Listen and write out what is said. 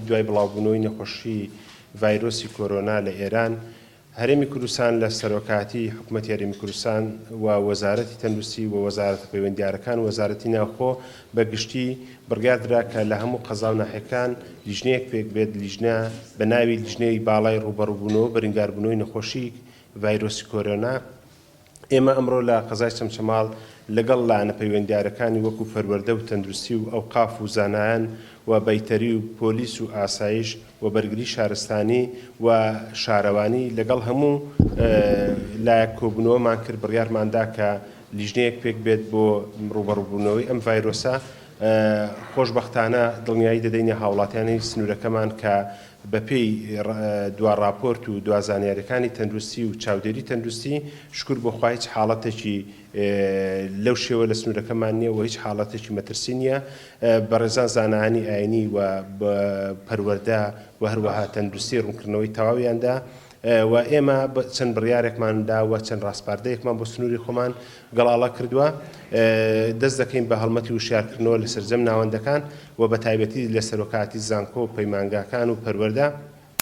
دوای بڵاوبوونەوەی نەخۆشی ڤایرۆسی کۆرۆنا لە ئێران، هەرێمی کوردستان لە سەرۆکایەتی حکومەتی هەرێمی کوردستان و وەزارەتی تەندروستی و وەزارەتە پەیوەندیارەکان و وەزارەتی ناوخۆ بە گشتی بڕیار درا کە لە هەموو قەزا و ناحیەکان لیژنەیەک پێک بێت لیژنە بە ناوی لیژنەی باڵای ڕووبەڕووبوونەوە و بەرنگاربوونەوەی نەخۆشی ڤایرۆسی کۆرۆنا. ئێمە ئەمڕۆ لە قەزای چەمچەماڵ لەگەڵ لایەنە پەیوەندیارەکانی وەکو پەروەردە و تەندروستی و ئەوقاف و زانایان و بەیتەری و پۆلیس و ئاسایش و بەرگری شارستانی و شارەوانی لەگەڵ هەموو لایەک کۆبوونەوەمان کرد، بڕیارمان دا کە لیژنەیەک پێک بێت بۆ ڕووبەڕووبوونەوەی ئەم ڤایرۆسە. خۆشبەختانە دڵنیایی دەدەینە هاوڵاتیانی سنوورەکەمان کە بەپێی دوا ڕاپۆرت و دوا زانیاریەکانی تەندروستی و چاودێری تەندروستی، شوکر بۆ خوا هیچ حاڵەتێکی لەو شێوە لە سنوورەکەمان نییە و هیچ حاڵەتێکی مەترسی نییە. بەڕێزان زانایانی ئاینی و پەروەردە و هەروەها تەندروستی ڕوونکردنەوەی تەواویان دا و ئێمە چەند بڕیارێکمان دا و چەند ڕاسپاردەیەکمان بۆ سنووری خۆمان گەڵاڵە کردووە. دەست دەکەین بە هەڵمەتی وشیارکردنەوە لە سەرجەم ناوەندەکان و بە تایبەتی لە سەرۆکایەتی زانکۆ و پەیمانگاکان و پەروەردە.